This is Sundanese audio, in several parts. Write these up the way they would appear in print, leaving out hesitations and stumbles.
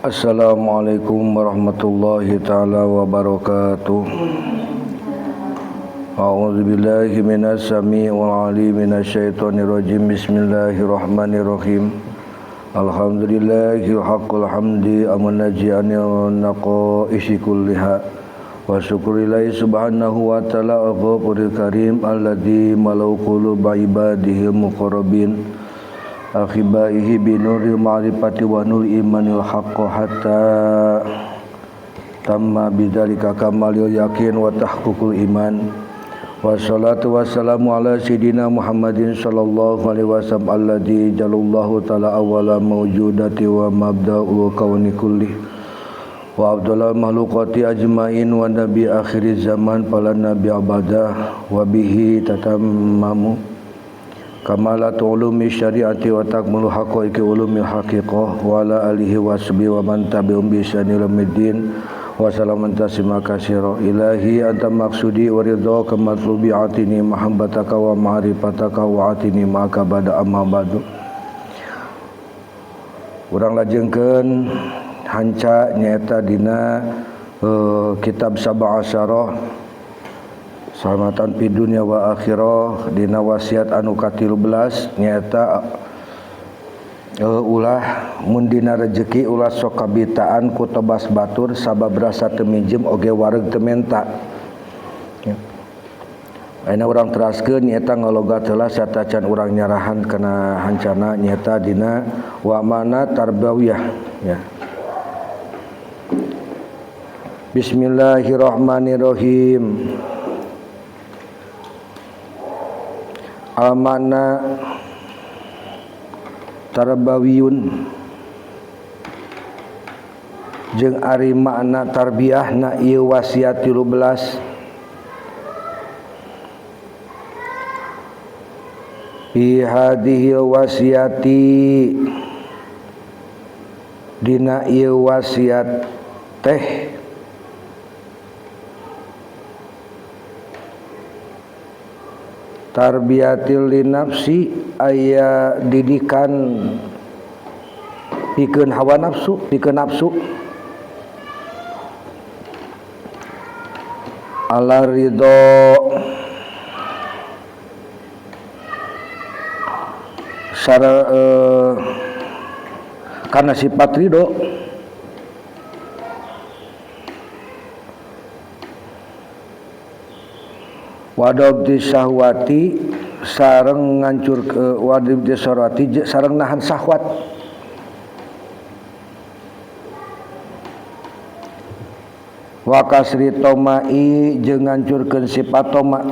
Assalamualaikum warahmatullahi taala wabarakatuh. A'udzu billahi minas samii'il 'aliim minasyaitonir rajim. Bismillahirrahmanirrahim. Alhamdulillahil haqqul hamdi amunajji anil naqaisi kulliha. Wa syukrillahi subhanahu wa ta'ala al-ghafuril karim alladzi malau quluba ibadihi muqarrabin akhibaihi binuril ma'rifati wa nur imanil haqqo hatta tamma bidzalika kamalil yakin wa tahqiqul iman. Wassalatu wassalamu ala sayyidina Muhammadin sallallahu alaihi wasallam alladzi jalallahu ta'ala awwala mawjudati wa mabda'u kauni kulli wa abdullah makhluqati ajmain wa nabi akhiriz zaman fala nabi abadah wa bihi tatammamu kamalatu ulumi syariati wa takmulu haqaiqi ulumil haqiqah wa ala alihi wasbi wa man tabi'um bi ihsanil yaumiddin wa salamun taslima katsira. Ilahi anta maqsudi wa ridhaka matlubi atini mahabbataka wa ma'rifataka wa atini ma'aka bada amma ba'du. Urang lajengkeun hanca nyaeta dina kitab Sab'a Asyarah salamatan fi dunya wa akhirah dina wasiat anu ka-13 nyaeta ulah mun dina rejeki ulah sok kabitaan ku tobas batur sabab rasa teu minjem oge wareg teu menta. Ayeuna urang teraskeun nyaeta ngalogat heula satacan urang nyarahan kana hancana nyaeta dina wa mana tarbawiyah ya. Bismillahirrahmanirrahim. Al-makna tarbawiyun jeung ari makna tarbiyah na ieu wasiat 13 fi hadhihi wasiati dina ieu wasiat teh tarbiyatil linafsi aya didikan pikeun hawa nafsu pikeun nafsu ala ridho sara karena sifat ridho wadabti syahwati sareng ngancur wadabti syahwati sareng nahan syahwat wa kasri tomai jeung ngancurkeun sifat toma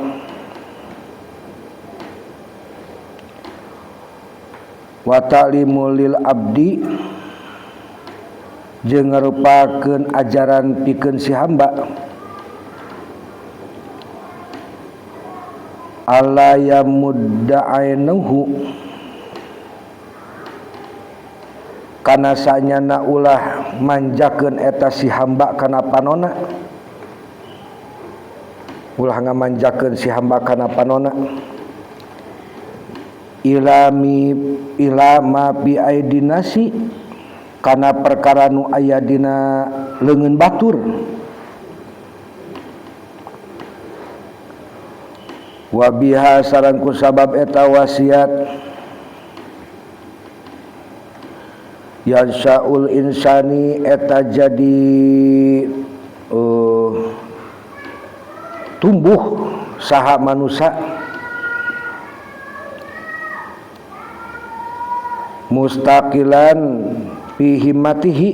wa ta'limul lil abdi jeung ngarupakeun ajaran pikeun si hamba alla yamudda ainahu kana sanyana ulah manjakeun eta si hamba kana panona ulah ngamanjakeun si hamba kana panona ilami ilama bi aidinasi kana perkara nu aya dina leungeun batur wa biha sareng ku sabab eta wasiat yansaul insani eta jadi tumbuh saha manusia mustaqilan fi himmatihi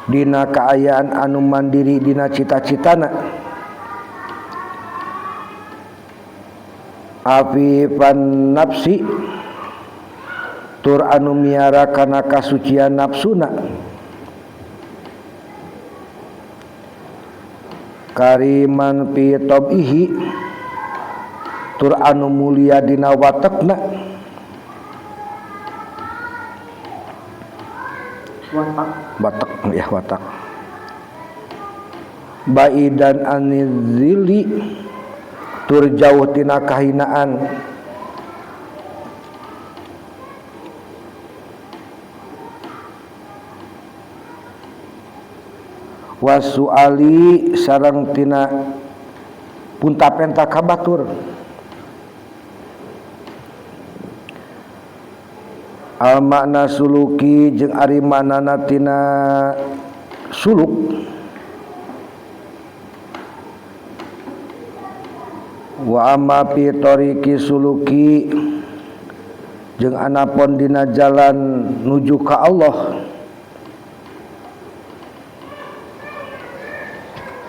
dina kaayaan anu mandiri dina cita-citana afifan nafsi tur anu miara kana kasucian nafsuna kariman fi tabihi tur anu mulia dina watekna watak watak ya watak baidan anizili tur jauh tina kahinaan Wasuali sareng tina punta-penta ka batur. Al makna suluki jeung ari maknana tina suluk wa amma fi tariqi suluki jeung anapun dina jalan nuju ka Allah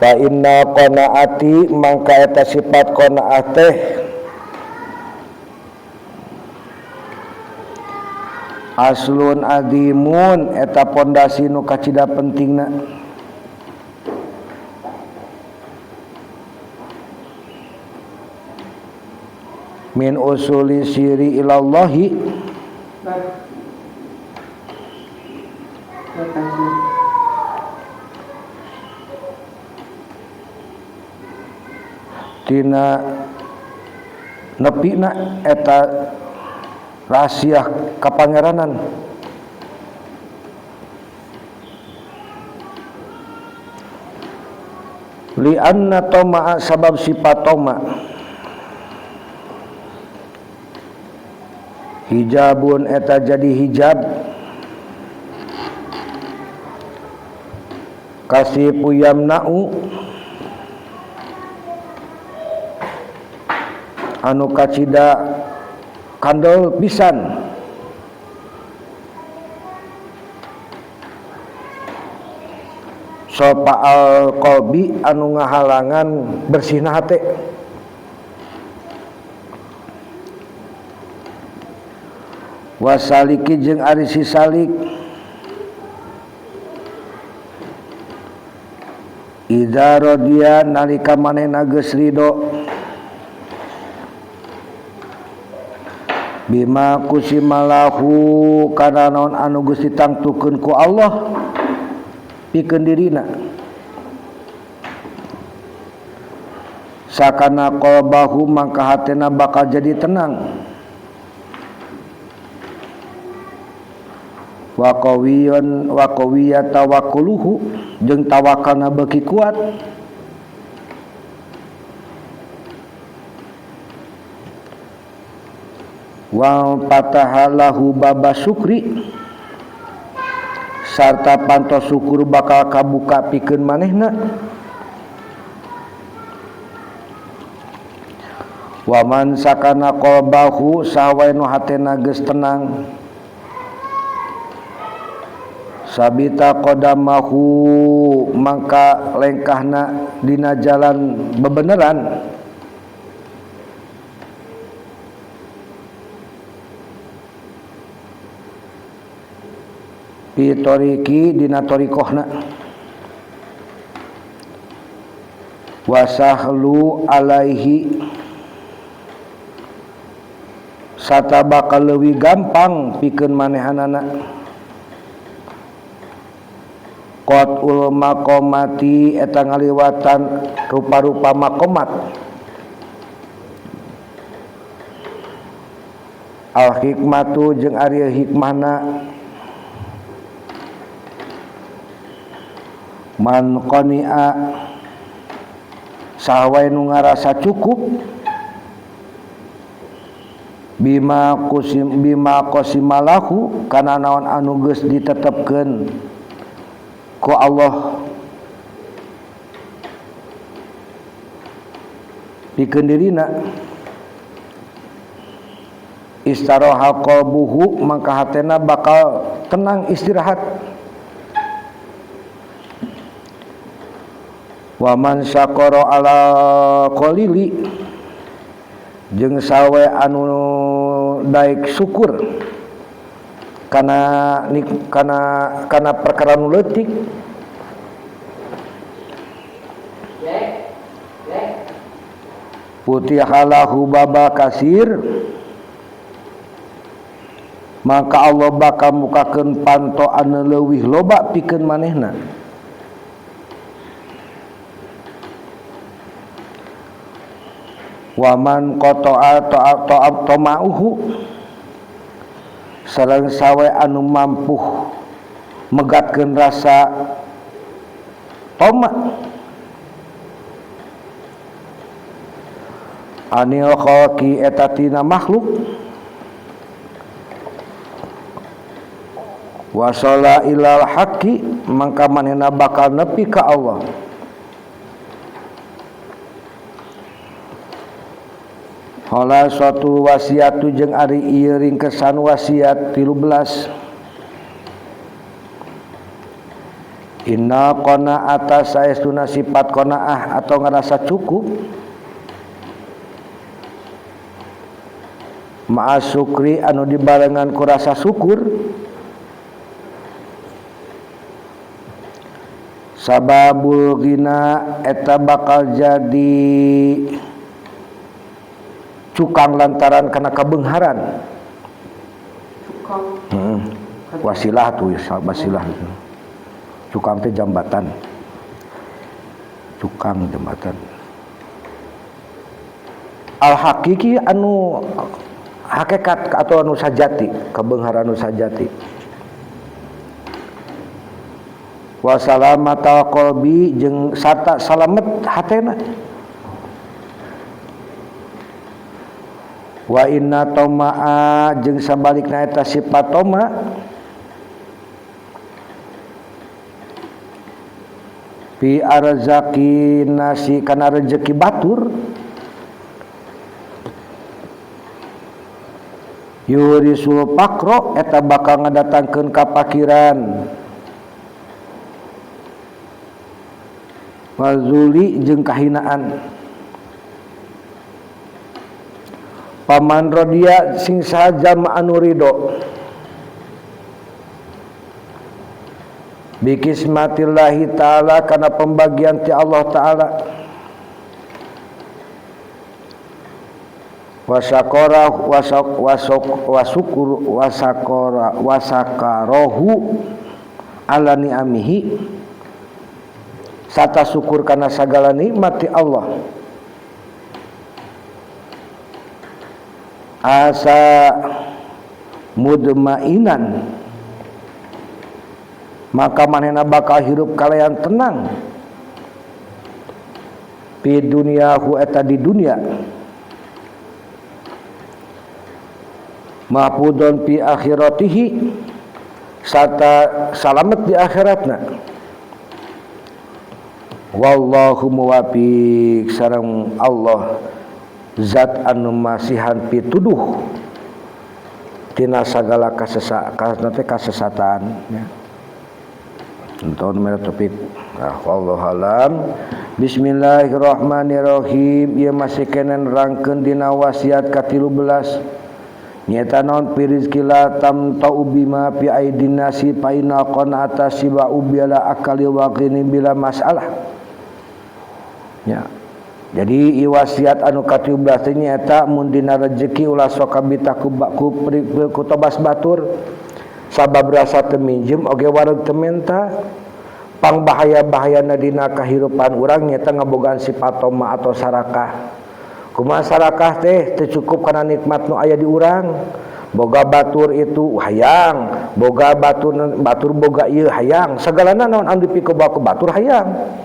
fa inna qanaati mangka eta sifat qanaah teh aslun adimun eta pondasi nu kacida pentingna min usuli siri ilallahi tina nepina eta rahasia kapangeranan li anna toma'a sabab sifat toma hijabun eta jadi hijab kasipu yamna'u anu kacida kandel pisan sopa al qalbi anu ngahalangan bersihna hate wasaliki jeung ari si salik idza radiya nalika manehna geus ridho bima kusimalahu kana naon anu geus ditangtukeun ku Allah pikeun dirina sakana qalbahu mangka hatena bakal jadi tenang wa qawiyun wa qawiya tawakkuluhu jeung tawakalna beuki kuat wa fatahalahu baba syukri sarta panto syukur bakal kabuka pikeun manehna wa man sakana qalbahu saha nu hatena geus tenang sabita qadamahu mangka lengkahna dina jalan bebeneran fi tariqi dina tariqahna wasahlu alaihi sata bakal leuwih gampang pikeun manehanana qatul maqamati eta ngaliwatan rupa-rupa maqamat al hikmatu jeung ari hikmahna man qani'a saha wae nu ngarasa cukup bima kusim bima qasimalahu kana naon anu geus ditetepkeun ku Allah pikeun dirina istaroha qalbuhu mangka hatena bakal tenang istirahat wa man syakara ala qalili jeung sawe anu daek syukur kana kana kana perkara nu leutik putihalahu baba kasir maka Allah bakal mukakeun panto anu leuwih loba pikeun manehna waman qata'a ta'amauhu sareng sawe anu mampu megatkeun rasa toma anil khalqi eta tina makhluk wasala ilal haqqi mangka manehna bakal nepi ka Allah. Hala suatu wasiat jeung ari ieu ringkesan wasiat 13. Inna qana'ata saestuna sifat qanaah atau ngerasa cukup ma'a syukri anu dibarengan ku rasa syukur sababul ghina eta bakal jadi cukang lantaran kana kabeungharan. Cukang. Wasilah tuh, wasilah. Cukang teh jambatan. Cukang jambatan. Al hakiki anu hakikat atau anu sajati, kabeungharan anu sajati. Wa salamatal qalbi jeung sarta salamet hatena. Wa inna toma'a jeung sabalikna eta sifat toma fi arzaqi nasi kana rezeki batur yurisul pakro eta bakal ngadatangkeun kapakiran wazuli jeung kahinaan. Paman rodia sing saha anu ridho bikismatillahi ta'ala kana pembagian ti Allah ta'ala wasakora wasak wasok wasukur wasakora wasakarohu ala ni'amihi sata syukur kana sagala nikmat ti Allah asa mudmainan maka manehna bakal hirup kalayan tenang pi dunyahu eta di dunia mahfudun pi akhiratihi sarta salamet di akhiratna. Wallahu muwafiq sareng Allah zat anu masihan pituduh tina sagala kasesatan ya. Entah merah topik. Ah, wallahu alam. Bismillahirrahmanirrahim. Ieu masih kenen rangkeun dina wasiat ka-13. Nyata naon fi rizqi la tamta'u bima fi aidin nasi fa inna qana'ata siba'u bila akali wa qini bila masalah. Ya. Jadi wasiat anu ka-13 teh nyaeta mun dina rejeki ulah sok kabita ku tobas batur sabab rasa teu minjem oge wareg teu menta. Pang bahaya-bahayana dina kahirupan urang nyaeta ngabogaan sifat toma atau sarakah. Kumaha sarakah teh teu cukup kana nikmat nu aya di urang. Boga batur itu hayang, boga batur boga ieu hayang, sagalana naon anu dipikoba ku batur hayang.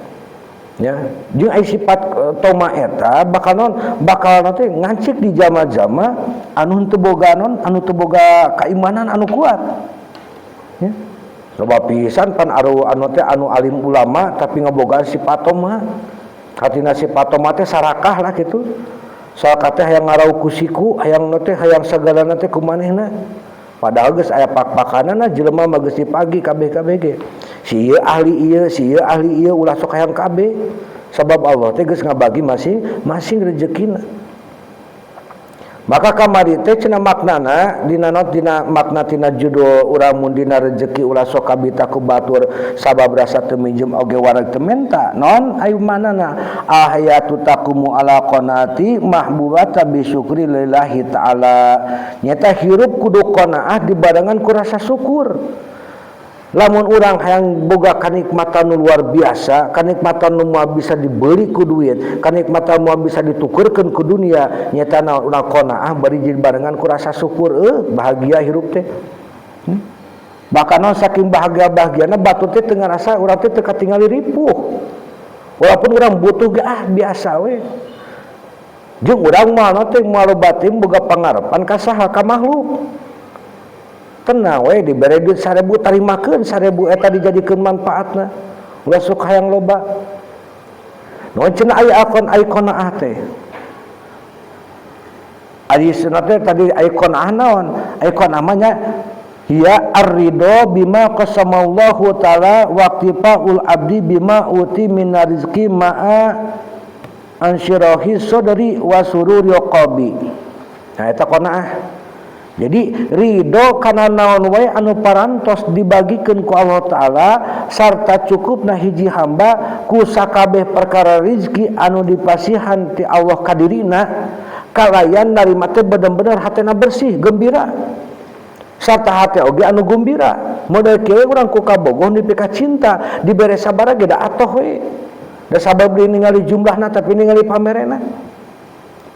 Ya, jeung ai sifat toma eta bakal naon bakal teh ngancik di jama-jama anu henteu boga naon anu teu boga keimanan anu kuat. Ya. Loba pisan pan anu teh anu alim ulama tapi ngabogaan sifat toma. Katina sifat toma teh sarakah lah kitu. Sarakah teh hayang ngarau ku siku, hayang teh hayang sagalana teh ku manehna. Padahal geus aya pak-pakanana jelema mah geus dipagi kabeh-kabeh ge. Si ieu ahli ieu, si ieu ahli ieu ulah sok hayang kabeh. Sabab Allah teh geus ngabagi masing-masing rejekina. Maka kamari teh cenah maknana dina not dina makna tina judul urang mun dina rejeki ulah sok kabita ku batur sabab rasa teu minjem oge wareg teu menta. Non ayu manana ahayatu taqumu ala qanaati mahbubata bi syukri lillahi ta'ala. Nyata hirup kudu qanaah dibarengan ku rasa syukur. Lamun urang hayang boga kanikmatan nu luar biasa, kanikmatan nu moal bisa dibeli ku duit, kanikmatan moal bisa ditukerkeun ku dunia, nyata naon urang qanaah bari jeung barengan ku rasa syukur, bahagia hirup teh. Bahkan non saking bahagia-bahagiana batur teh teu ngarasa urang teh teu katingali ripuh. Walaupun urang butuh ge ah biasa we. Jeung urang mah teh moal batin boga pangarepan ka saha, ka makhluk. Tenang we, dibere duit 1000 tarimakeun 1000 eta dijadikeun manfaatna. Ulah sok hayang loba. Naon cenah aya akon ai qanaah teh? Ari cenah teh tadi ai qanaah naon? Ai qanaah mah nya hiya ar-ridho bima qasamallahu ta'ala wa iktifa'ul abdi bima uti min rizqi ma'a ansyirahi sadri wa sururi qalbi. Nah eta qanaah. Jadi ridho kana naon wae anu parantos dibagikeun ku Allah Ta'ala sarta cukupna hiji hamba ku sakabeh perkara rizki anu dipasihan ti Allah kadirina kalayan narima teh bener-bener hatena bersih gembira sarta hate oge anu gembira. Model kieu urang ku kabogoh nepi ka cinta dibere sabara ge da atoh we, da sabab ningali jumlahna tapi ningali pamerena.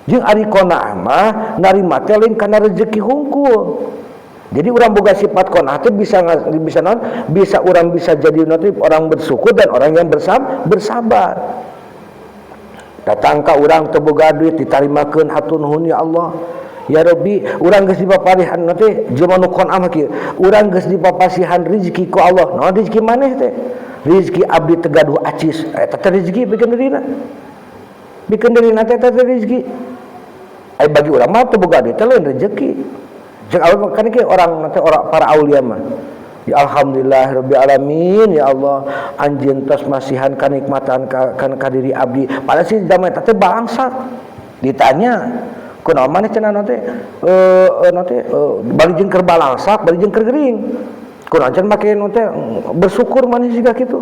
Jeung ari qanaah mah narima teh lain kana rezeki hungkul. Jadi urang boga sifat qanaah teh bisa bisa naon? Bisa urang bisa jadi nanti orang bersyukur dan orang yang bersabar. Datang ka urang teu boga duit ditarimakeun hatur nuhun ya Allah. Ya Rabbi, urang geus dipaparihan nanti jelema nu qanaah mah kieu. Urang geus dipapasihan rezeki ku Allah. Naon rezeki maneh teh? Rezeki abdi teu gaduh acis. Eta teh rezeki pikeun dirina. Pikeun dirina teh eta teh rezeki. Ai bagi urang mah teu boga duit teh lain rezeki. Jeung Allah kan kieu orang nanti orang para aulia mah. Ya alhamdulillah rabbil alamin ya Allah anjeun tos masihan kanikmatan ka ka diri abdi. Padahal si zaman eta teh bangsat. Ditanya kunaon maneh cenah nanti nanti bari jeung keur balangsak bari jeung keur gering. Kunaon cenah make nanti bersyukur maneh siga kitu.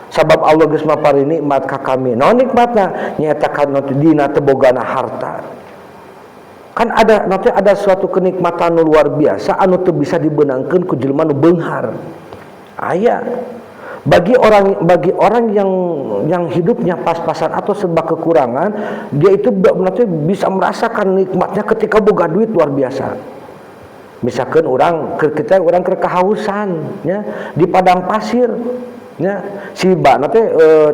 Sabab Allah geus mapari nikmat ka kami. Naon nikmatna? Nyaeta kan nanti dina teu bogana harta. Kan ada nanti ada suatu kenikmatan nu luar biasa anu teu bisa dibenangkeun ku jelema nu beunghar. Aya. Bagi orang yang hidupnya pas-pasan atau serba kekurangan, dia itu nanti bisa merasakan nikmatnya ketika boga duit luar biasa. Misalkan orang kita orang keur kehausan ya di padang pasir ya, si ba nanti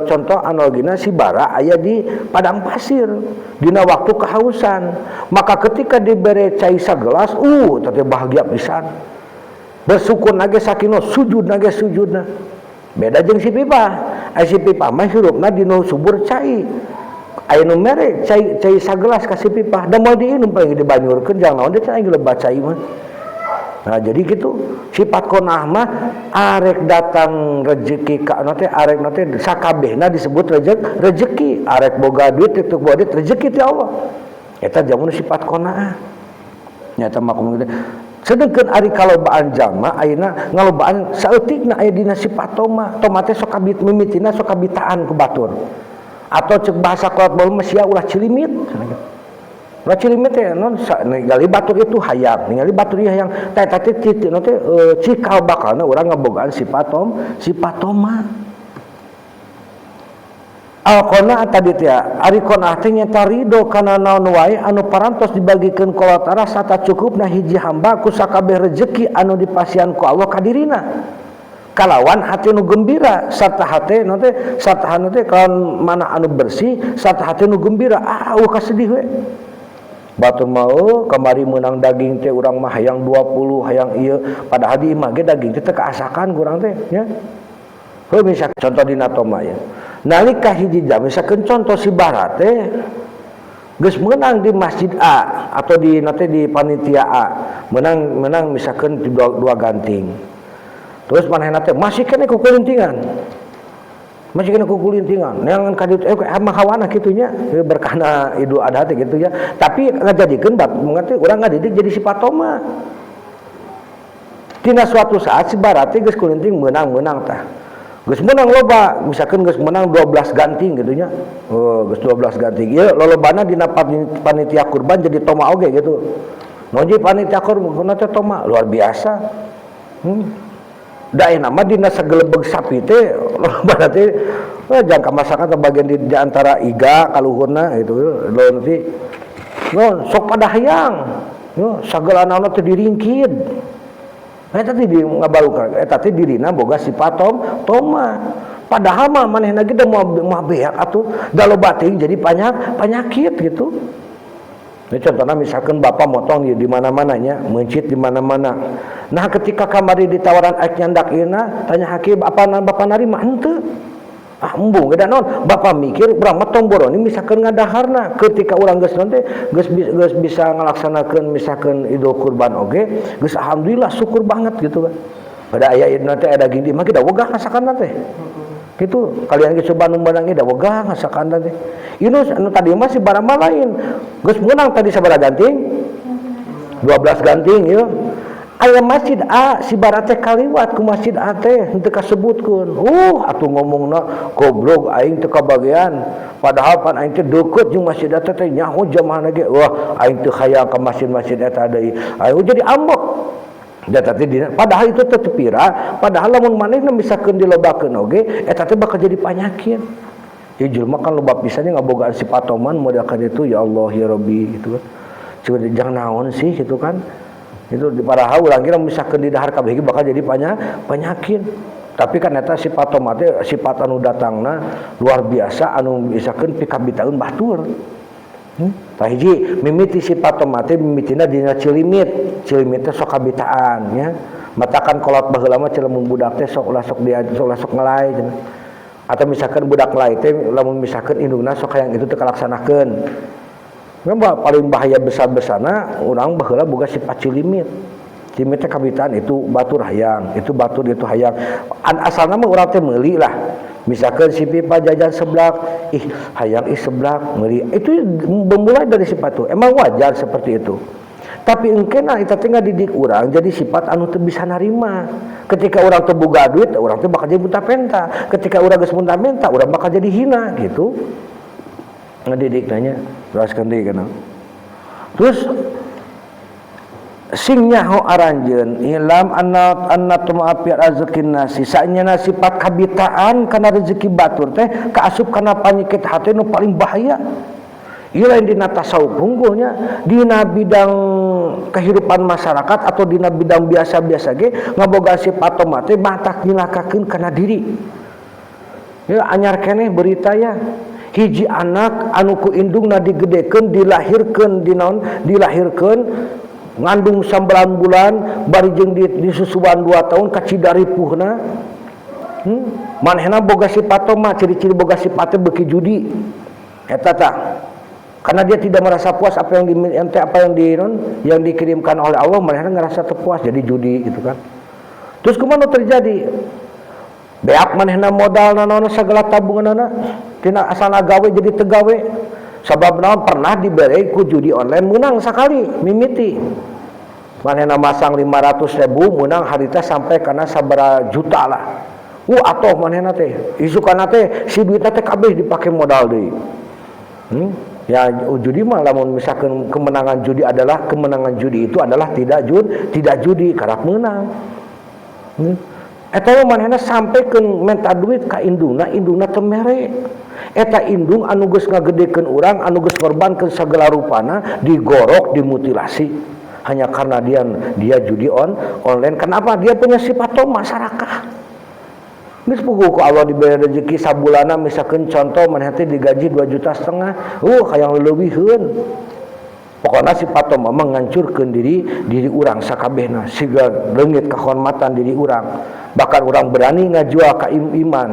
contoh analogina si bara aya di padang pasir dina waktu kehausan, maka ketika dibere cai sagelas teh bahagia pisan, bersyukur nage sakino sujud nage sujudna. Beda jeung si pipa, ai si pipa mah hirupna dina subur cai, aya nu mere cai cai sagelas ka si pipa da moal diinum, paling dibanyurkeun jang naon teh aing lebat cai mah. Nah jadi gitu sifat qanaah mah arek datang rezeki ka anu teh arek nu teh sakabehna disebut rezeki, arek boga duit teu boga duit rezeki ti Allah. Eta jamun sifat qanaah. Nyata mah kumaha gitu. Sedengkeun ari kalobaan jalma ayeuna ngalobaan saeutikna aya dina sifat toma. Toma teh sok kabit mimitina sok kabitaan ku batur. Atau cek bahasa kolot baheula mah sia ulah cilimit. Ulah cilimit teh non ningali batur itu hayang, ningali batur ieu hayang. Teh eta teh titik teh cikal bakalna urang ngabogaan sifat sifat toma. Al-qanaah tadi teh ari qanaah teh nyata ridho kana naon wae anu parantos dibagikeun ku Allah Ta'ala sarta cukupna hiji hamba ku sakabeh rezeki anu dipasihan ku Allah ka dirina. Kalawan hati nu gembira sarta hati nu teh sarta anu teh kalawan mana anu bersih sarta hati nu gembira, ah eueuh kasedih we. Batur mau kamari meunang daging teh urang mah hayang 20 hayang ieu padahal di imah ge daging teh teu kaasakan ku urang teh nya. Heuh misal contoh dina toma ya. Nalika hiji jam misalkan contoh si Bara teh geus meunang di masjid A atau di nanti di panitia A menang menang misalkan di dua ganting. Terus manehna teh masih keneh kukulintingan. Masih keneh kukulintingan. Neangan ka ditu mah hawana kitu nya berkahna Idul Adha teh kitu nya. Tapi ngajadikeun bab mengerti urang ngadidik jadi sifat toma. Tina suatu saat si Bara teh geus kulinting meunang-meunang tah. Geus meunang loba, misalkan geus meunang 12 ganting gitu nya. Oh, geus 12 ganting. Ieu lolobana dina panitia kurban jadi toma oge gitu. Noji panitia kurban teh toma luar biasa. Da ayeuna mah dina sagelebeg sapi teh lolobana teh jangka masakan bagian di antara iga kaluhurna gitu. Lo nanti no, sok pada hayang. No, sagala naon teh diringkid. Eta teh di ngabalukan eta teh dirina boga sifat toma. Padahal mah manehna ge moal beak atuh, da loba teuing jadi penyakit gitu. Ini contohnya misalkan bapak motong di mana-mananya, mencit di mana-mana. Nah ketika kamari ditawaran aik nyandak ina, tanya hakim apa bapak narima henteu. Ah embung geus naon? Bapak mikir urang mah tong boroni misalkan ngadaharna. Ketika urang geus naon teh geus bisa ngalaksanakeun misalkan Idul Kurban oge, geus alhamdulillah syukur banget gitu kan. Pada aya ieu teh ada gini mah kita wegah ngasakan teh. Gitu kalian geus coba nu meunang da wegah ngasakan teh. Ieu anu tadi mah si barang mah lain. Geus meunang tadi sabaraha ganting? 12 ganting ieu. Aya masjid A si bara teh kaliwat ku masjid A teh henteu kasebutkeun. Atuh ngomongna goblok aing teu kabagean. Padahal pan aing teh deukeut jeung masjid eta teh nyaho jamaahna ge. Wah, aing teu hayang ka masjid-masjid eta deui. Aing jadi ambek. Da teh dina padahal itu teh teu pira, padahal lamun manehna misalkeun dilobakeun oge eta teh bakal jadi panyakit. Ya jelema kan loba pisan ngabogaan sifat toman model ka ditu ya Allah ya Rabbi gitu kan. Cuman jangan naon sih gitu kan. Itu padahal urang kira misalkeun di dahar kabeh bakal jadi penyakit. Tapi kan eta sifat toma teh sifat anu datangna luar biasa anu misalkeun pikabitaeun batur. Tah hiji mimiti sifat toma teh mimitina dina cilimit. Cilimit teh sok kabitaan nya. Matakan kolot baheula mah lamun budak teh sok ulah sok dia sok ulah sok ngelai cenah. Atau misalkan budak ngelai teh lamun misalkan indungna sok hayang itu teu kalaksanakeun. Kan paling bahaya besar-besarna urang baheula boga sifat cilimit. Cilimit teh kabitaan itu batur hayang, itu batur itu hayang. Asalna mah urang teh meuli lah. Misalkan si Pipa jajan seblak, ih hayang ih seblak meuli. Itu bermula dari sifat itu. Emang wajar seperti itu. Tapi engkena eta teh ngadidik urang jadi sifat anu teu bisa narima. Ketika urang teu boga duit, urang teh bakal jadi munta-menta. Ketika urang geus munta-menta, urang bakal jadi hina gitu. Ngadidik nanya, teraskeun deui kana. Terus sing nyaho aranjeun ilam anna anna tuma fi arzakin nasi sanyana sifat kabitaan kana rezeki batur teh kaasup kana panyakit hate nu paling bahaya. Ieu lain dina tasawuf unggulnya, dina bidang kehidupan masyarakat atau dina bidang biasa-biasa ge ngaboga sifat toma teh matak nyilakakeun kana diri. Ya anyar keneh berita ya. Hiji anak anu ku indungna digedekeun dilahirkeun di naon dilahirkeun ngandung 9 bulan bari jeung disusuan 2 tahun kacida ripuhna. Manehna boga sifat toma, ciri-ciri boga sifat teh beuki judi. Eta tah. Karena dia tidak merasa puas apa yang di, ente apa yang di non, yang dikirimkan oleh Allah, manehna ngerasa terpuas jadi judi gitu kan. Terus kumaha terjadi? Beak manehna modal naon segala tabunganna tina asalna gawe jadi tegawe. Sabab naon pernah dibere ku judi online menang sakali mimiti. Manehna masang 500.000 menang harita sampai kana sabaraha juta lah. Atoh manehna teh isukana teh si duitna teh kabeh dipake modal deui. Ya judi mah lamun misalkan kemenangan judi adalah kemenangan judi itu adalah tidak judi karena menang. Eta mah manehna sampai ke menta duit ka indungna, indungna teu mere. Eta indung anu geus ngagedekeun urang, anu geus ngorbankeun sagala rupana, digorok, dimutilasi hanya karena dia judi online. Kenapa? Dia punya sifat toma sarakah. Geus puguh ku Allah diberi rezeki sabulana misalkan contoh manehna teh digaji 2,5 juta, hayang leuwihkeun. Pokona sifat toma menghancurkeun diri urang sakabehna, siga leungit kahormatan diri urang. Bahkan urang berani ngajual ka iman,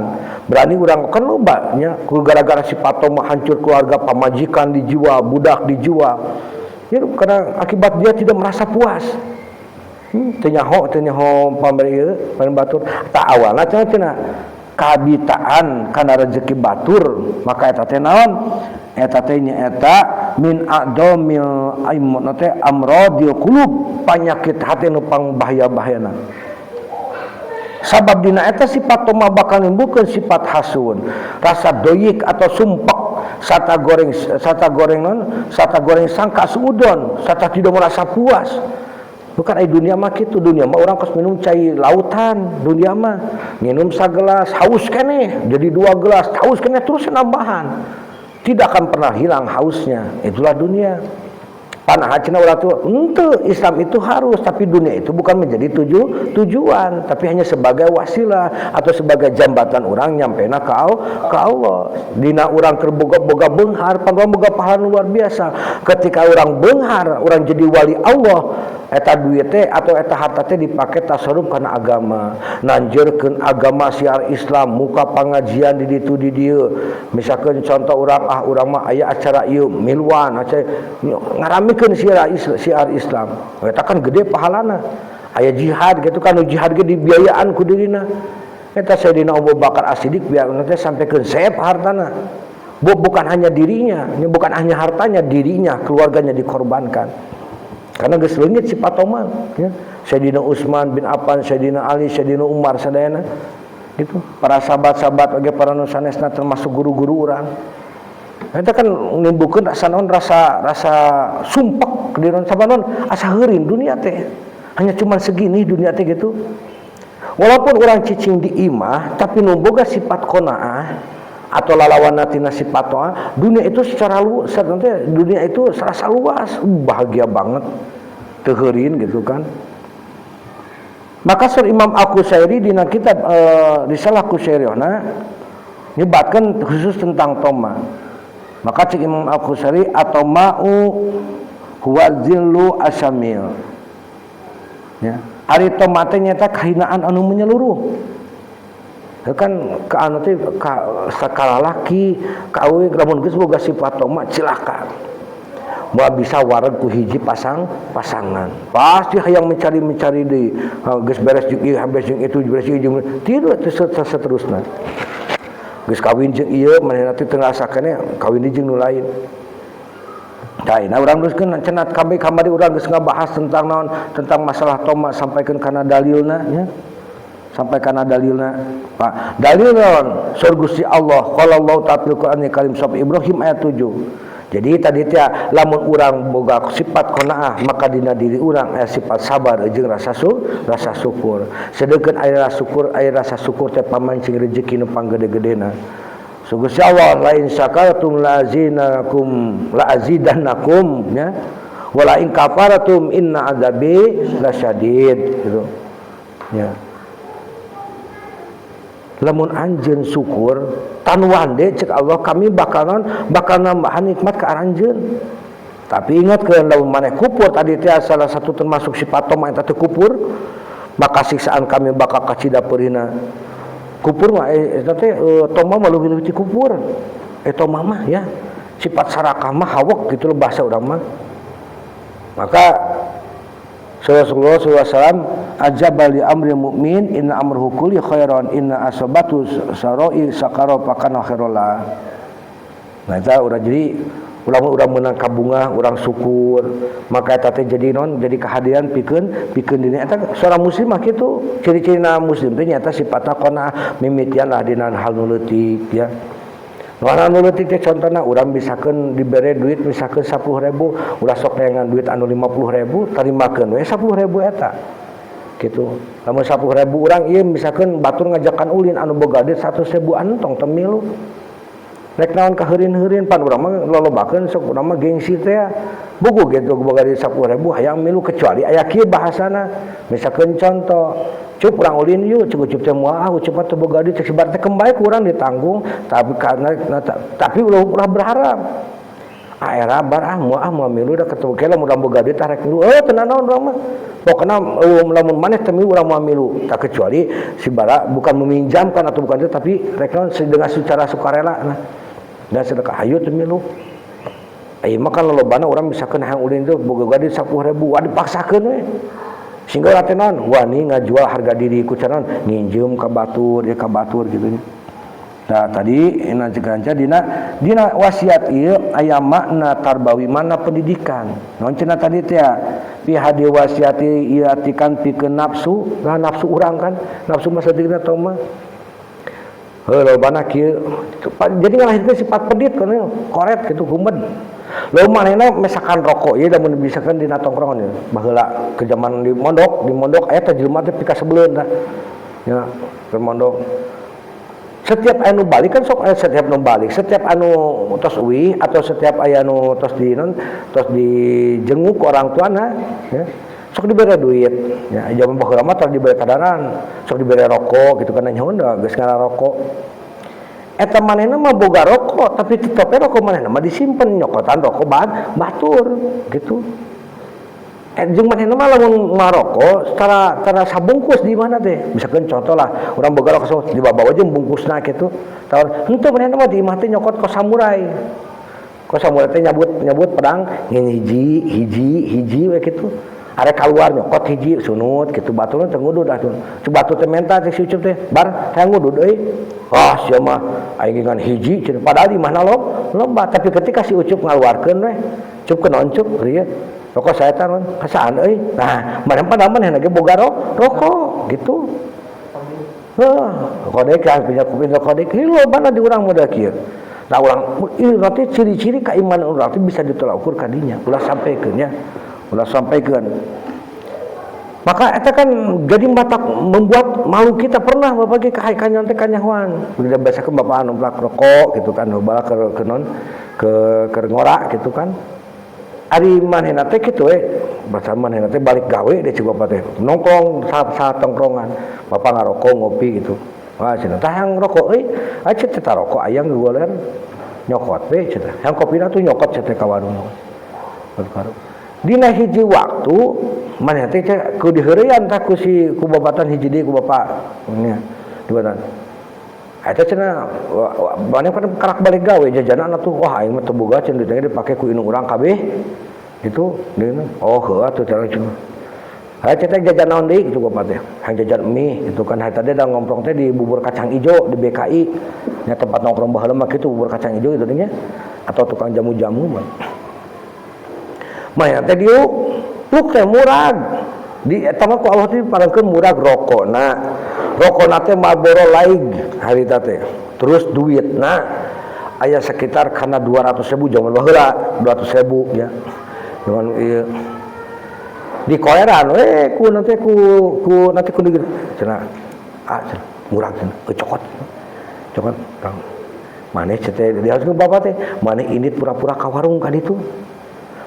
berani urang kan loba nya gara-gara sifat toma hancur keluarga, pamajikan dijual, budak dijual. Ya, karena akibat dia tidak merasa puas. Teu nyaho pameri ieu, pameri batur. Tak awalna cenah cenah kabitaan kana rezeki batur, maka eta teh naon? Eta teh nyaeta min a'damil aimun teh amradil qulub, penyakit hati nu pangbahaya-bahayana. Sabab dina eta sifat toma bakal nimbulkeun sifat hasun, rasa doyik atau sumpek, sata goreng, sata goreng non, sata goreng sangka suudon, sata tidak merasa puas. Bukan ai dunia mah kitu, dunia mah orang kos minum cai lautan, dunia mah minum sagelas haus keneh, jadi 2 gelas haus keneh terus nambahan. Tidak akan pernah hilang hausnya. Itulah dunia. Panah cenah ulah tuh henteu, Islam itu harus, tapi dunia itu bukan menjadi tujuan, tapi hanya sebagai wasilah atau sebagai jambatan orang nyampena ka Allah. Dina urang keur boga beunghar, pan urang boga pahala luar biasa. Ketika urang beunghar, urang jadi wali Allah, eta duit teh atau eta harta teh dipake tasarruf kana agama, nanjeurkeun agama syiar Islam, muka pangajian di ditu di dieu. Misalkan contoh urang, ah urang mah aya acara ieu miluan, acara ngaramikeun syiar Islam. Eta kan gede pahalana. Aya jihad gitu kan, jihad ge dibiayaan ku dirina. Eta Sayyidina Abu Bakar As-Siddiq biar teh sampaikeun seep hartana. Bukan hanya dirinya, ini bukan hanya hartanya, dirinya, keluarganya dikorbankan. Karena geus leungit sifat toma, ya. Sayyidina Utsman bin Affan, Sayyidina Ali, Sayyidina Umar sadayana gitu. Para sahabat-sahabat oge para nu sanesna termasuk guru-guru urang. Eta kan nimbulkeun rasa naon, rasa sumpek di naon sabab naon asa heurin dunia teh. Hanya cuman segini dunia teh gitu. Walaupun urang cicing di imah tapi nu boga sifat qanaah atau lalawana tina sifat toa, dunia itu secara luas, dunia itu serasa luas, bahagia banget, teu heurin gitu kan. Maka Sur Imam Al-Qusyairi dina kitab Risalah Qusyairiyahna nyebatkan khusus tentang toma. Maka cek Imam Al-Qusyairi atau ma'u huwa zillu asyamil. Ya. Ari toma teh nyata kahinaan anu menyeluruh. Ya kan ka anu teh ka sakala laki ka awewe lamun geus boga sifat toma cilaka. Moal bisa wareg ku hiji pasangan. Pasti hayang mencari-mencari deui. Geus beres jeung ieu, beres jeung itu, beres jeung ieu, tilu seterusna. Geus kawin jeung ieu manehna teh teu ngarasakane kawin deui jeung nu lain. Tah, nah urang teruskeun cenat kabeh kamari urang geus ngabahas tentang naon, tentang masalah toma sampaikeun kana dalilna nya. Sampai kana dalilna. Pak, dalil naon? Saur Gusti Allah, qala Allah ta'ala fil Qur'anil Karim surah Ibrahim ayat 7. Jadi tadi teh lamun urang boga sifat qanaah maka dina diri urang aya sifat sabar jeung rasa syukur. Sedengkeun aya rasa syukur, aya rasa syukur teh pamancing rezeki nu panggede-gedena. So Gusti Allah la in syakartum la azinakum la azidannakum ya. Wala in kafartum inna adzabi lasyadid gitu. Ya. Lamun anjeun syukur tan wande cek Allah kami bakalan bakal nambahan nikmat ka aranjeun. Tapi ingat ke lamun maneh kupur tadi teh salah satu termasuk sifat toma eta teh kupur, maka siksaan kami bakal kacida peurina. Kupur mah eta teh toma mah leuwih-leuwih ti kupur. Toma mah ya sifat sarakah mah hawak gitu loh bahasa urang mah. Maka Rasulullah sallallahu alaihi wasallam ajaba li amri mu'min inna amruhu kulli khairan inna asabatu sarai sakara fakana khairullah. Nah eta urang jadi urang meunang kabungah, urang syukur, maka eta teh jadi non jadi kehadiran pikeun dina eta seorang muslim mah kitu. Ciri-cirina muslim teh nyata sifatna qanaah mimitian lah dina hal nu leutik ya. Warna nu leutik teh contohna urang misalkeun dibere duit misalkeun 10.000, ulah sok neangan duit anu 50.000, tarimakeun we 10.000 eta. Gitu. Lamun 10.000 urang ieu misalkeun batur ngajakan ulin anu boga duit 100.000 anu tong teu milu. Rek naon kaheurin-heurin pan urang mah lolobakeun sok urang mah gengsi teh. Buku gitu boga duit 10.000 hayang milu kecuali aya kieu bahasana. Misalkeun contoh Cup urang ulin yuk, cukup cup teh moal ah, cup teh boga duit cek sibar teh kembali ku urang ditanggung, tapi karena nah, tapi ulah berharap. Ah era bar ah moal ah moal milu da ketemu ke lamun urang boga duit tah rek milu. Teu nanaon urang mah. Pokona lamun maneh teu milu urang moal milu. Tak kecuali si bara bukan meminjamkan atau bukan itu tapi rek naon dengan secara sukarela nah. Dan sedekah hayu teu milu. Ieu mah kan lolobana urang misalkeun hayang ulin teh boga duit 10.000, wah dipaksakeun we. Sehingga urang teh naon? Wani ngajual harga diri ku cara naon? Nginjem ka batur, ya ka batur gitu nya. Nah, tadi ina ceuk anca dina wasiat ieu aya makna tarbawi, makna pendidikan. Naon cenah tadi teh ya? Fi hadi wasiati ieu atikan pikeun nafsu, nah nafsu urang kan, nafsu mah saeutikna tong mah. Heuh lobana kieu. Jadi ngalahirkeun sifat pedit kan koret gitu kumed. Lalu manehna mesakan rokok ieu lamun misalkan dina tongkrongan ya baheula ke zaman di mondok aya teh jelema teh pika sebeleun tah. Ya, ke mondok. Setiap anu balik kan sok setiap anu balik, setiap anu tos uih atau setiap aya anu tos di non tos dijenguk orang tuana ya, sok diberi duit ya. Zaman baheula mah tara diberi kadaran, sok diberi rokok gitu kan, nyaho geus rokok. Eta manehna mah boga rokok, tapi tetep rokok manehna mah disimpen, nyokotan rokok batur gitu. Jeung manehna mah lamun ngarokok secara tara sabungkus di mana teh. Misalkan contoh lah, urang boga rokok dibawa jeung bungkusna kitu. Tawar henteu, manehna mah di imah teh nyokot ko samurai. Ko samurai teh nyabut nyabut pedang ngan hiji hiji hiji we kitu. Arek kaluar nyokot hiji sunut kitu, baturna teu ngudud atuh. Cek batur teh menta cek si Ucup teh, "Bar hayang ngudud euy." "Ah, sia mah aing ngan hiji," cenah. Padahal di imahna loba, tapi ketika si Ucup ngaluarkeun we, "Cup, kunaon Cup?" Rieu. "Rokok saya taruh kasaan euy." Nah, maneh padahal manehna ge boga rokok gitu. Heuh, kodek kan punya kuping kodek. Ieu lobana di urang model kieu. Nah, urang ieu nanti ciri-ciri keimanan urang teh bisa ditolak ukur kadinya. Ulah sampaikeun nya. Ulah sampaikeun. Maka eta kan jadi mata membuat malu kita. Pernah bapak ge ka kanyon teh kanyahoan. Udah biasa ke bapak anu rokok gitu kan, bawa ke non ke ngora gitu kan. Ari manehna teh kitu we, basa manehna teh balik gawe deh cik bapak teh nongkrong saat tongkrongan, bapak ngarokok ngopi gitu. "Wah," cenah, "tah hayang rokok euy." "Ah," cek teh, "rokok ayang goler nyokot we," cenah. "Hayang kopina tuh nyokot," cek teh ka warung. Dina hiji waktu manehna teh ku diheureyan tah ku si ku babatan hiji deui ku bapak nya dibatan. Eta cenah maneh kan karak balik gawe jajanan atuh. "Wah, aing mah teu boga," cenah, "duitna dipake ku indung urang kabeh." Gitu. "Oh, heuh atuh," cenah. "Hayo cetek jajan naon deui?" gitu bapak teh. "Hayang jajan mie," gitu kan. Hari tadi da ngomprong teh di bubur kacang ijo di BKI. Nya tempat nongkrong baheula mah kitu, bubur kacang ijo gitu nya. Atau tukang jamu-jamu mah. Mah teh diuk, luk teh murag. Di eta mah ku Allah teh diparengkeun murag rokona. Rokona teh Marlboro Light harita teh. Terus duitna aya sekitar kana 200 ribu zaman baheula, 200 ribu ya. Zaman ieu di koeran we ku nanti ku nanti ku cenah, ah, cenah murag cenah, cokot cokot kang maneh teh diharuskeun bapak teh, "Maneh indit pura-pura ka warung ka ditu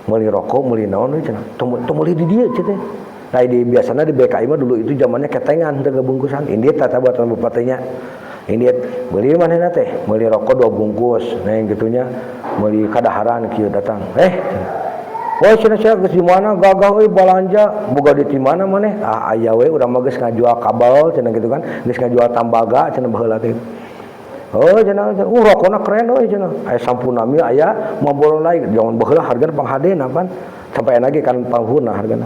meuli rokok, meuli naon we," cenah, "tong tong meuli di dieu," cenah teh. Nah, di biasanya di BKI mah dulu itu zamannya ketengan teu bungkusan. Indit tata buatan bupatinya, indit beli manehna teh meuli rokok dua bungkus, nah gitunya, meuli kadaharan kieu datang, "Eh," cenah. "Woi," cenah, "sia geus di mana gagah euy balanja, boga duit di mana maneh?" "Ah, aya we, urang mah geus ngajual kabel," cenah gitu kan, "geus ngajual tambaga," cenah baheula teh. "Oh," cenah, "rokona keren euy," cenah. Aya Sampoerna Mild, aya Marlboro Light. Zaman baheula hargana panghadena pan. Sampai lagi kan panghuna hargana.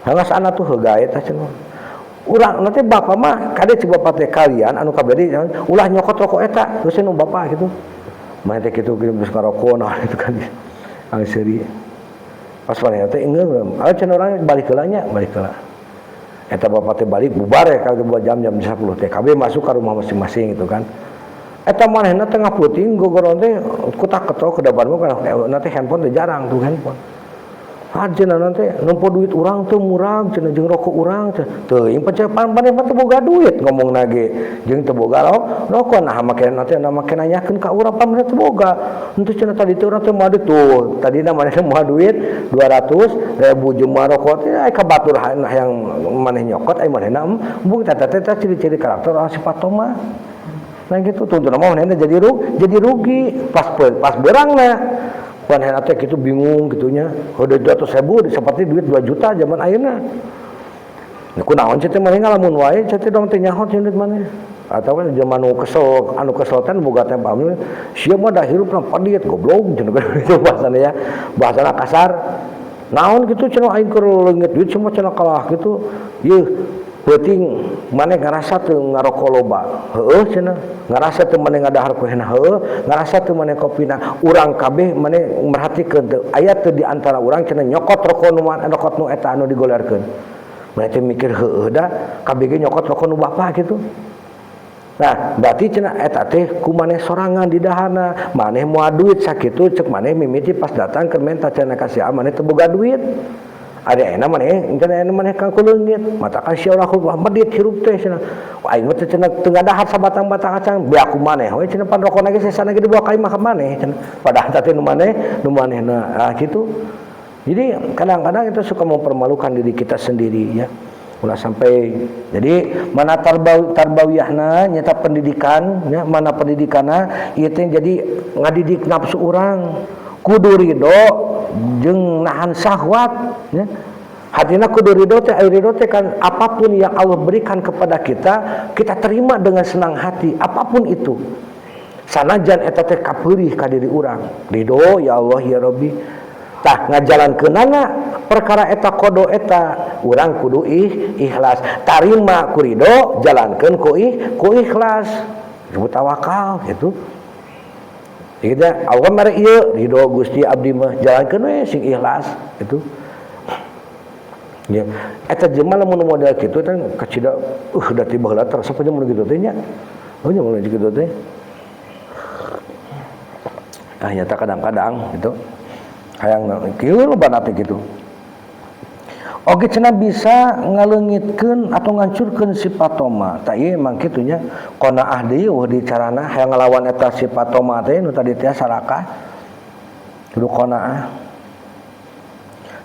Hangas anak tuh heula eta cenah. Urang nanti bapak mah kade cik bapak teh kalian anu kabeh ulah nyokot rokok eta, geus nu bapak gitu. Mah teh kitu geus ngarokok nah itu kan. Ang seuri. Pas manehna teh enggeum, aya cenah urang balik heula nya, balik heula. Eta bapak teh balik bubar ya kalau buat jam-jam 10 teh kabeh masuk ke rumah masing-masing gitu kan. Eta manehna tengah peuting gogoron teh kutak ketok ke depan mah kan nanti handphone teh jarang tuh handphone. Ah, cenah nanti nempo duit urang tuh murag cenah jeung rokok urang cenah. Teuing pan maneh mah teu boga duit ngomong ge jeung teu boga rokok, nah make nanti make nanyakeun ka urang pan maneh teu boga. Henteu cenah, tadi teh urang teh moal duit tuh. Tadina maneh moal duit 200 ribu jeung moal rokok teh aya ka batur hayang maneh nyokot aya manehna embung. Eta teh ciri-ciri karakter orang sifat mah. Nah gitu tuntun mah manehna jadi rugi pas pas beurangna. Manehna teh kitu bingung gitunya. Udah 200 ribu seperti duit 2 juta zaman ayeuna. Nah, kunaon cenah teh maneh ngalamun wae cenah teh dong teh nyaho cenah duit maneh. Atau kan zaman anu kesel teh boga teh pamil sia mah da hirupna padit goblok cenah itu bahasana ya. Bahasana kasar. Naon gitu cenah aing keur leungit duit semua cenah kalah gitu. Yeuh peuting maneh ngarasa teu ngarokok loba? "Heueuh," cenah. "Ngarasa teu maneh ngadahar kuehna?" "Heueuh." "Ngarasa teu maneh kopina?" Urang kabeh maneh merhatikeun teu aya teu di antara urang cenah nyokot rokok nu rokok nu eta anu digolerkeun? Maneh teh mikir, heueuh da kabeh ge nyokot rokok nu bapak gitu. Nah, berarti cenah eta teh ku maneh sorangan di dahana. Maneh moal duit sakitu cek maneh mimiti pas datang keur menta cenah ka si A maneh teu boga duit. Ada enak maneh engke aya maneh ka kuleungit mata kan sia ulah medit hirup teh cenah. Aing mah teh cenah teu ngadahar sabatang-batang kacang beak ku maneh we cenah pan rokona ge sesana ge dibawa ka imah ka maneh cenah. Padahal teh nu maneh nu manehna ah kitu. Jadi kadang-kadang itu suka mempermalukan diri kita sendiri ya. Ulah sampai jadi mana tarbawiyahna nyata pendidikan ya, mana pendidikanna ieu teh jadi ngadidik nafsu urang kudu ridho jeung nahan syahwat ya. Hatina kudu ridho teh ai ridho teh kan apapun yang Allah berikan kepada kita, kita terima dengan senang hati apapun itu. Sanajan eta teh kapeurih ka diri urang. Ridho ya Allah ya Rabbi. Tah ngajalankeunana perkara eta kodo eta urang kudu ikhlas. Tarima ku ridho, jalankeun ku ikhlas. Disebut tawakal gitu. Jadi Allah mere ieu ridho Gusti abdi mah jalankeun we sing ikhlas gitu. Ya, eta jelema lamun model kitu teh kacida da ti baheula teh resep aja mun kitu teh nya. Oh nya mun kitu teh. Ah nyata kadang-kadang gitu. Hayang kieu loba teh kitu. Oke cenah bisa ngaleungitkeun atau ngancurkeun sifat toma. Tah ieu emang kitu nya qanaah deui eueuh di carana hayang ngalawan eta sifat toma teh nu tadi teh sarakah. Kudu qanaah.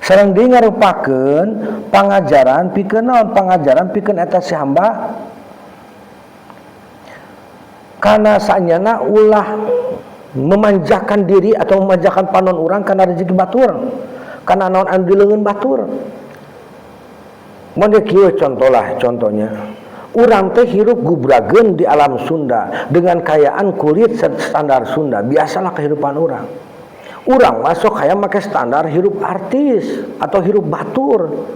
Sareng deui ngarupakeun pangajaran pikeun naon pangajaran pikeun eta si hamba kana sanyana ulah memanjakan diri atau memanjakan panon urang kana rezeki batur kana naon anu dileungeun batur. Mun kieu contohlah contohnya urang teh hirup gubrageun di alam Sunda dengan kayaan kulit standar Sunda biasalah kehidupan urang. Urang masuk hayang make standar hirup artis atau hirup batur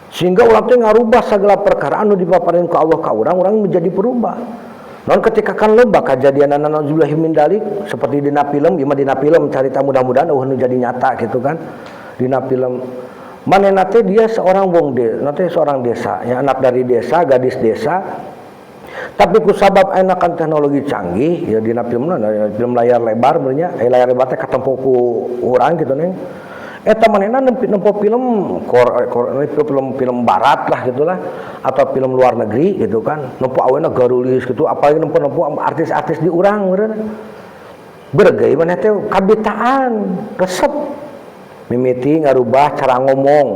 sehingga urang teh ngarubah segala perkara anu dipaparin ku Allah ka urang, urang menjadi berubah. Non ketika kan loba kajadian naudzubillahi min dalik seperti dina film, ieu mah dina film carita mudah-mudahan eueuh nu jadi nyata gitu kan. Dina film manehna teh dia seorang wong nanti seorang desa, ya anak dari desa, gadis desa. Tapi ku sabab enakan teknologi canggih, ya dina film film layar lebar benernya, layar lebar teh katempo ku urang gitu neng. Eta manehna nempo film film barat lah gitulah atau film luar negeri gitu kan. Nempo awena garulis gitu, apalagi nempo-nempo artis-artis di urang meureun. Bergeuy maneh teh kabitaan, resep. Mimiti ngarubah cara ngomong.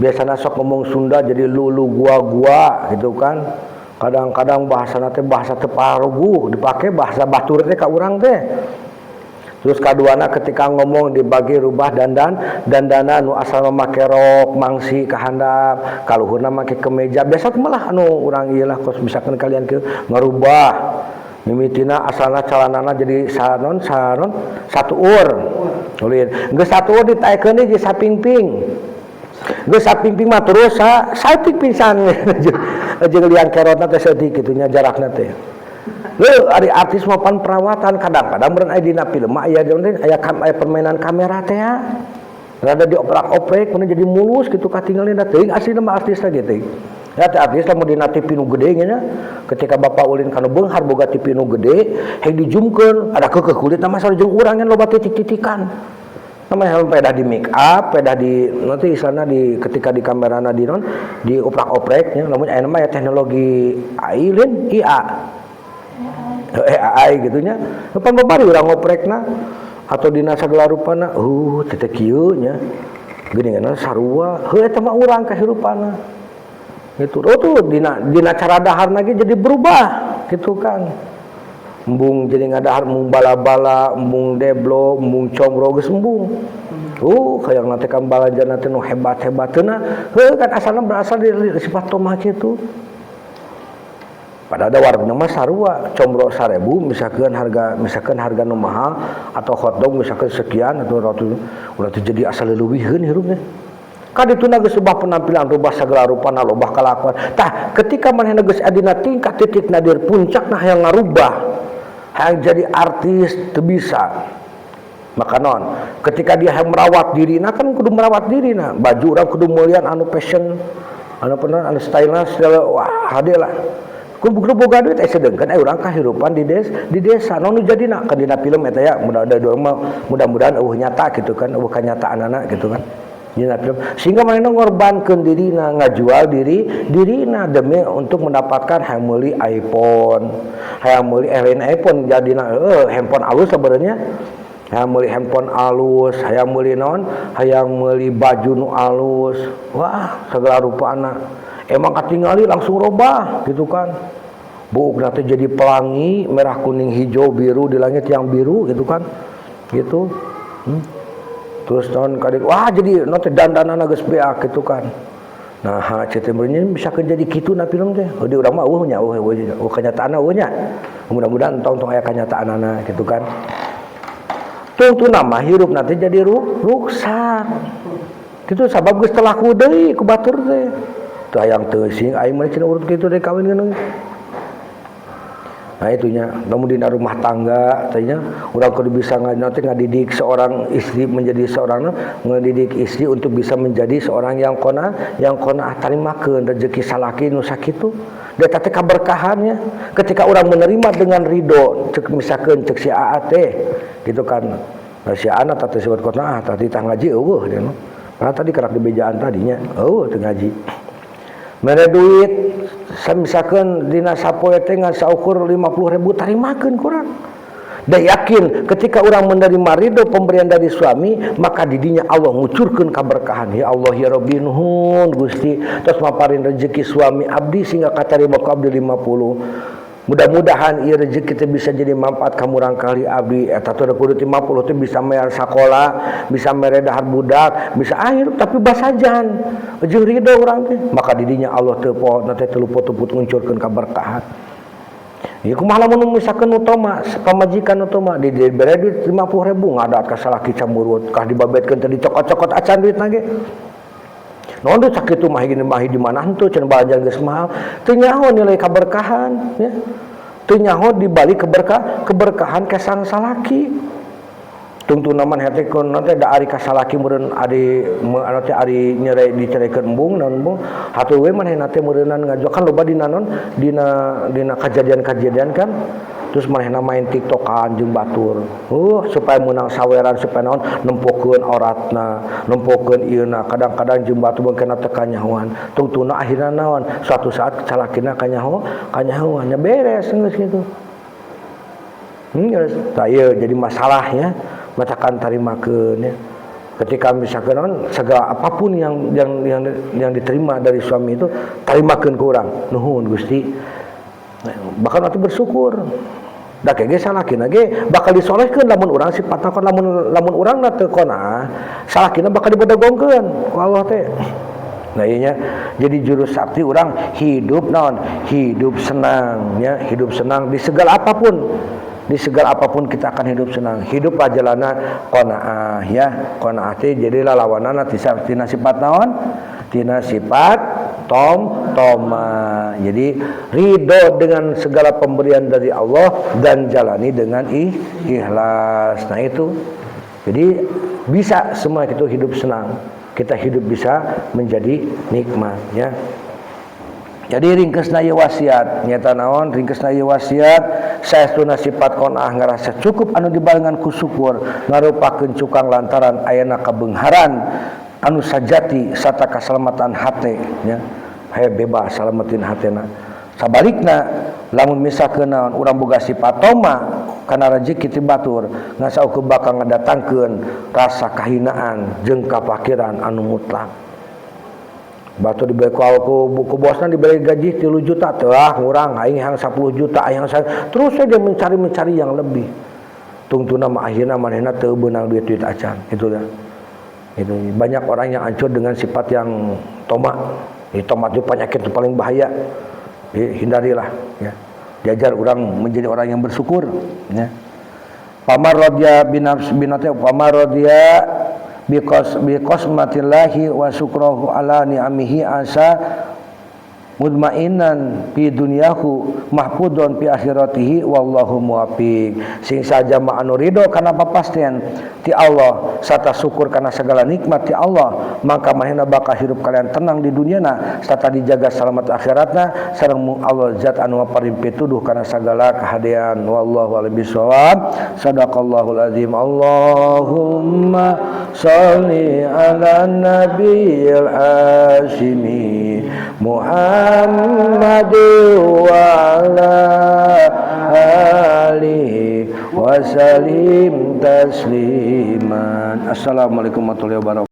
Biasana sok ngomong Sunda jadi lulu gua-gua gitu kan. Kadang-kadang bahasana teh bahasa teu paruguh dipake bahasa batur teh ka urang teh. Terus kaduana ketika ngomong dibagi rubah dandan, dandana nu asal make rok mangsi ka handap, kaluhurna make kemeja. Biasa malah anu urang ieu lah kos misalkan kalian ke ngarubah mimitina asalna calanana jadi sanon sanon satu ur. Ulin geus satu ur ditaekeun deui jadi sapingping. Geus sapingping mah terus saeutik pisan. Jeung liang kerotna teh saeutik kitu nya jarakna teh. Leuh ari artis mah pan perawatan kadang-kadang meureun aya dina film mah aya aya aya permainan kamera teh ya. Rada dioprak-oprek mun jadi mulus kitu katingalina teuing aslina mah artis lagi teh. Ya teh artis lamun dina TV nu gede nya ketika bapak ulin kana beunghar boga TV nu gede heg dijumkeun ada keukeuh kulitna mah sareng jeung urang nya loba titik-titikan. Namanya pedah di make up, pedah di nanti istilahna di ketika di kamerana di non di oprak-oprek nya lamun aya mah ya teknologi AI lin IA. AI gitu nya. Pan babari urang ngoprekna atau dina sagala rupana teh teh kieu nya. Geuninganna sarua, heuh eta mah urang kahirupanna. Gitu. Oh tuh dina cara daharna ge jadi berubah gitu kan. Embung jadi ngadahar embung bala-bala, embung deblo, embung combro geus embung. Hayang nanti kan balanja nanti nu hebat-hebateuna. Heuh kan asalna berasal dari sifat tomah kitu. Padahal ada warna mah sarua, combro 1000 misalkan harga nu mahal atau hotdog misalkan sekian atau ratu ulah teu jadi asal leuwihkeun hirupnya. Kadituna geus ubah penampilan, rubah segala rupana, loba kalakuan. Tah, ketika manehna geus adina tingkat titik nadir puncakna hayang ngarubah, hayang jadi artis teu bisa. Maka non, ketika dia hayang merawat dirina kan kudu merawat dirina. Baju urang kudu meulian anu fashion, anu pernah anu stylena style wah hade lah. Kudu boga duit sedengkeun urang kahirupan di desa. Non nu jadina kan dina film eta ya, mudah-mudahan eueuh nyata gitu kan, eueuh kanyataanana gitu kan. Dina film sehingga manehna ngorbankeun dirina, ngajual dirina demi untuk mendapatkan hayang meuli iPhone, hayang meuli lain iPhone jadina handphone alus sebenarnya. Hayang meuli handphone alus, hayang meuli naon, hayang meuli baju nu alus. Wah, segala rupana. Emang katingali langsung robah gitu kan. Buuk nanti jadi pelangi merah kuning hijau biru di langit yang biru gitu kan. Gitu. Terus naon kadik, wah jadi nanti dandanana geus beak gitu kan. Nah, ceuk bisa jadi kitu na film teh. Oh, di urang mah eueuh nya, eueuh kenyataanna eueuh nya. Mudah-mudahan tong-tong aya kenyataanana gitu kan. Tungtuna mah hirup nanti jadi ruksak. Kitu sabab geus telaku deui ku batur teh. Teu hayang teu sing aing mah cenah urut kitu teh kawin geuneuh. Nah itunya, namun dina rumah tangga tadinya urang kudu bisa nanti ngadidik seorang istri menjadi seorang, ngedidik istri untuk bisa menjadi seorang yang qanaah tarimakeun rezeki salaki nu sakitu. Da teh kaberkahannya ketika orang menerima dengan ridho, cek misalkeun cek si AA teh gitu kan. Nah, si anak teh sebut qanaah tadi tah ngaji eueuh dia mah. Karena tadi kerak di bejaan tadinya eueuh teu ngaji. Mere duit misalkan dina sapoe teh ngan saukur 50.000 tarimakeun kurang. Da yakin ketika orang menerima ridho pemberian dari suami, maka didinya Allah ngucurkeun kaberkahan. Ya Allah ya Rabbi nuhun Gusti tos maparin rezeki suami abdi sehingga katarima ku abdi 50. Mudah-mudahan ieu rezeki teh bisa jadi manfaat ka murang kali abdi. Eta teh kudu 50 teh bisa bayar sakola, bisa mere dahar budak, bisa akhir tapi basajan. Jeung ridho urang teh, maka didinya Allah teu poho teh teu luput-luput nguncurkeun kaberkahan. Ya kumaha lamun misalkeun nu toma, pamajikan nu toma dibere duit 50.000 ngadat ka salaki camurut, kah dibabetkeun teh dicokot-cokot acan duitna ge. Naon duit sakitu mah gini mah di mana henteu cenah balanja geus mahal. Teu nyaho nilai kaberkahan ya. Teu nyaho di balik keberkahan ka sang salaki. Tungtuna mah hete kun teh da ari ka salaki meureun ari anu teh ari nyere dicerekeun embung naon embung hatuh we manehna teh meureunan ngajual kan loba dina naon dina kajadian-kajadian kan. Terus manehna main TikTokan jeung batur. Supaya meunang saweran supaya naon nempokeun auratna, nempokeun ieuna kadang-kadang jeung batur beukeuna teu kanyahoan. Tungtuna akhirna naon? Suatu saat salakina kanyahoan nya beres geus kitu. Geus tah ieu jadi masalahnya matakan tarimakeun ya. Ketika misalkan naon segala apapun yang diterima dari suami itu tarimakeun ku urang. Nuhun Gusti. Bahkan nanti bersyukur. Da ge salakina ge bakal disolehkeun lamun urang sifatna kon lamun urangna teu qanaah, salakina bakal dibodogongkeun ku Allah teh. Nah ieu nya jadi jurus sakti urang hidup naon? Hidup senang ya, hidup senang di segala apapun. Di segala apapun kita akan hidup senang. Hidup ajalana qanaah ya. Qanaah teh jadilah lawanana tina sifat naon? Tina sifat toma. Jadi ridho dengan segala pemberian dari Allah dan jalani dengan ikhlas. Nah itu. Jadi bisa semua itu hidup senang. Kita hidup bisa menjadi nikmat ya. Jadi ringkesna ieu wasiat nyata naon ringkesna ieu wasiat saestuna sifat qanaah ngarasa cukup anu dibarengan ku syukur ngarupakeun cukang lantaran ayana kabeungharan anu sajati sarta kasalamatan hate nya. Haye bebas salamatin hatena. Sabalikna lamun misalkeun naon urang boga sifat toma kana rezeki ti batur ngasaukeun bakal ngadatangkeun rasa kahinaan jeung kafakiran anu mutlak. Batur diberi ku bosna diberi gaji 3 juta teu ah ngurang aing hayang 10 juta aing hayang terus dia mencari-mencari yang lebih. Tungtuna mah akhirna manehna teu beunang duit-duit acan itu dah. Itu banyak orang yang hancur dengan sifat yang toma. Ini toma itu penyakit itu paling bahaya. Hindarilah ya. Diajar orang menjadi orang yang bersyukur ya. Pamar radhiya binafs binate pamar radhiya biqos biqosmatillahi wa syukruhu ala ni'amihi asa Mutmainan fi dunyahu mahfudon fi akhiratihi wallahu muwaffiq. Sing saja ma anu ridho kana papasten ti Allah sarta syukur kana segala nikmat ti Allah, maka manehna bakal hirup kalian tenang di dunyana sarta dijaga selamat akhiratna sareng Allah zat anu maparin pituduh kana sagala kahadean. Wallahu a'lam bishawab. Sadaqallahul azim. Allahumma sholli ala nabiyil hasyimi Muhammad wa ala alihi wa salim tasliman. Assalamualaikum warahmatullahi wabarakatuh.